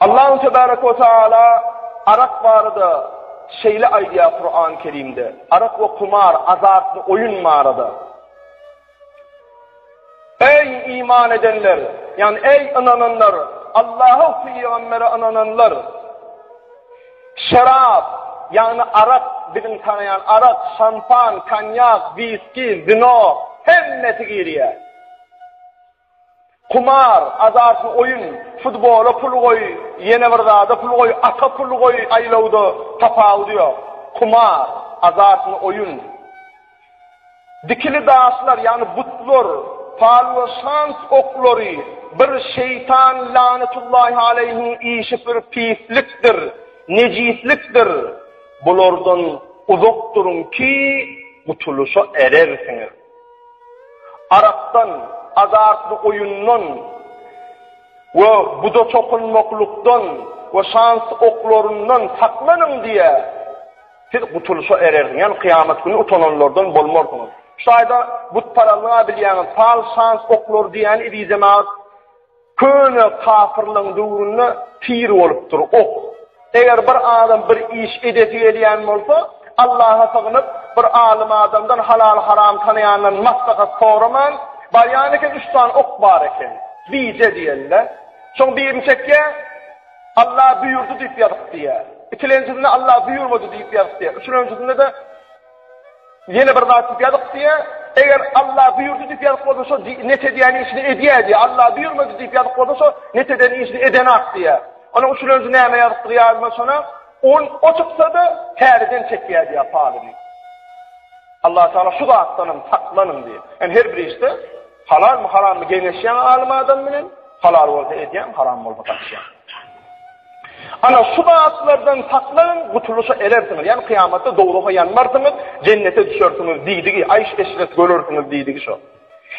Allahu tebaraka we taala arak barada şeýle aýdýar Kur'an Kerimde. Arak we kumar, azartly oýun barada. Eý iman edenler, ýagny eý ynananlar, Allaha we pygambere ynananlar! Şerap, ýagny arak, biziň tanaýan arak, şampan, konýak, wiski, wino, hemmesi girýär. Kumar, azartly oýun, futbola pul goý, ýene bir zada pul goý, ata pul goý, aýlawda tapawudy ýok. Kumar, azartly oýun. Dikili daşlar, ýagny butlar, pal we şans oklary bir şeýtan lanetullahi aleýhiň işi bir pislikdir, nejislikdir. Bulardan uzak duruň ki, gutulyşa erersiňiz. Arakdan, azartly oýundan we buda çokunmaklykdan we şans oklaryndan saklanyň diýýär. Siz gutulyşa erersiňiz, ýagny kyýamat güni utananlardan bolmarsyňyz. Şu taýda butparazlyga bilýäňiz, pal şans oklary diýýäni eziz jemagat köne kafyrlaryň döwründe tir bolupdyr, ok. Eger bir adam bir iş edesi gelýän bolsa, Allaha sygynyp, bir alym adamdan halal-haram tanaýandan maslahat soraman, barýan eken, üç sany ok bar eken. Bije diýende, şoň birini çekýär, Allah buýurdy diýip ýazyp diýýär. Ikilenjisinde Allah buýurmady diýip ýazyp diýýär. Üçülenjisinde-de ýene bir zat diýip ýazyp diýýär. Eger Allah buýurdy diýip ýazyp bolsa şo net edýän işini edýär diýýär. Allah buýurmady diýip ýazyp bolsa şo net eden işini edenak diýýär. Onuň üçülenji näme ýazypdyr ýadyma şona. On o çyksa-da täzeden çekýär diýýär palyny. Allah Taala şu zatdan hem saklanyň diýýär. Yani her bir işde Halalmy harammy geňeşýäň alym adam bilen, halal bolsa edýäň, haram bolsa gaçýaň. Ana şu zatlardan saklanyň, gutulyşa erersiňiz. Ýagny kyýamatda dowzaha ýanmarsyňyz, jennete düşersiňiz diýdigi, aýş-eşret görersiňiz diýdigi şo.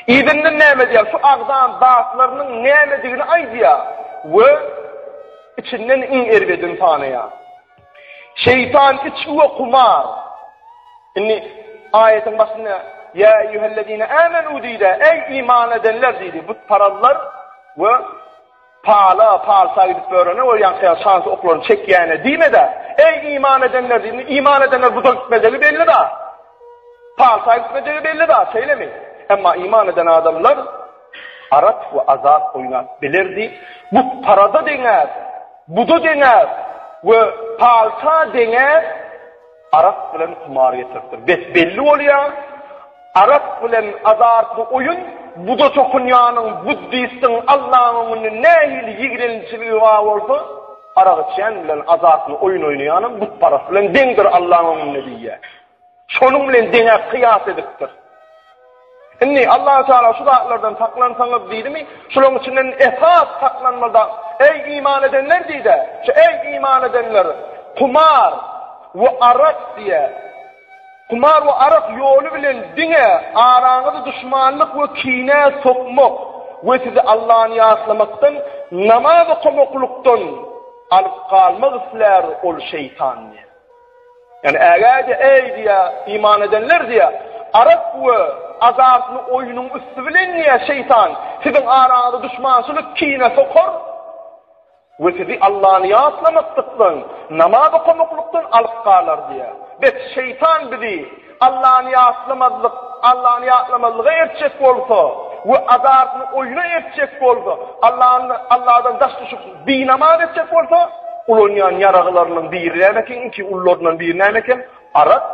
Yzyndan näme diýýär? Şu agzan zatlarynyň nämedigini aýdýar we içinden iň erbedini sanaýar. Şeýtan içgi we kumar. Indi aýatyň başynda Ýa eýýuhellezine amenu diýdi, eý iman edenler diýdi. Butparazlar we pala, palça gidip börene we ýaňky şans oklaryny çekýäne diýmedi. Eý iman edenler diýdi. Iman edenler buda gitmejegi belli-da. Palça gitmejegi belli-da, şeýlemi? Emma iman eden adamlar arak we azap oýnap bilerdi. Butparaza deňäp, buda deňäp we palça deňäp Arak bilen kumar getiripdir. Bes belli bolýar, arak bilen azartly oýun buda çokunýanyň, buddistiň Allaň öňünde nähili ýigrençiligi bar bolsa, arak içýän bilen azartly oýun oýnaýanam butparast bilen deňdir Allaň öňünde diýýär. Şonuň bilen deňäp kyýas edipdir. Indi Allahu Teala şu zatlardan saklansaňyz diýdimi? Şularyň içinden esas saklanmaly zat, eý iman edenler diýdi. Şu eý iman edenler, kumar we arak diýe. Kumar we arak ýoly bilen diňe araňyzy duşmanlyk we kine sokmak we sizi Allany ýatlamakdan, namaz okamaklykdan alyp galmak islär ol şeýtan diýe. Ýagny ägä-de, eý diýýär, iman edenler diýýär, arak we azartly oýnuň üsti bilen diýýär, şeýtan siziň araňyza duşmançylyk, kine sokar we sizi Allany ýatlamaklykdan, namaz okamaklykdan alyp galar diýýär. Bes, şeýtan bizi Allany ýatlamazlyk, Allany ýatlamazlyga ertjek bolsa we azartly oýna ertjek bolsa, Allany, Alladan daş düşüp binamaz etjek bolsa, Ulanýan ýaraglarynyň biri näme eken, iňki ulularyndan biri näme eken? Arak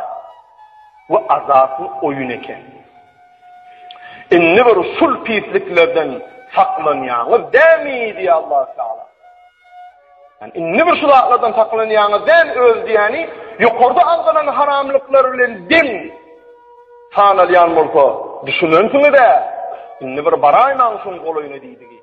we azartly oýun eken. Indi bir şul pisliklerden saklanýaňyz dämi diýýär Allah Teala. Yani indi bir şu zatlardan saklanýaňyz dämi öz diýýäni ýokarda agzalan haramlyklar bilen deň sanalýan bolsa düşünensiňiz-ä. Indi bir baraýmaň şuň golaýyna diýdigi.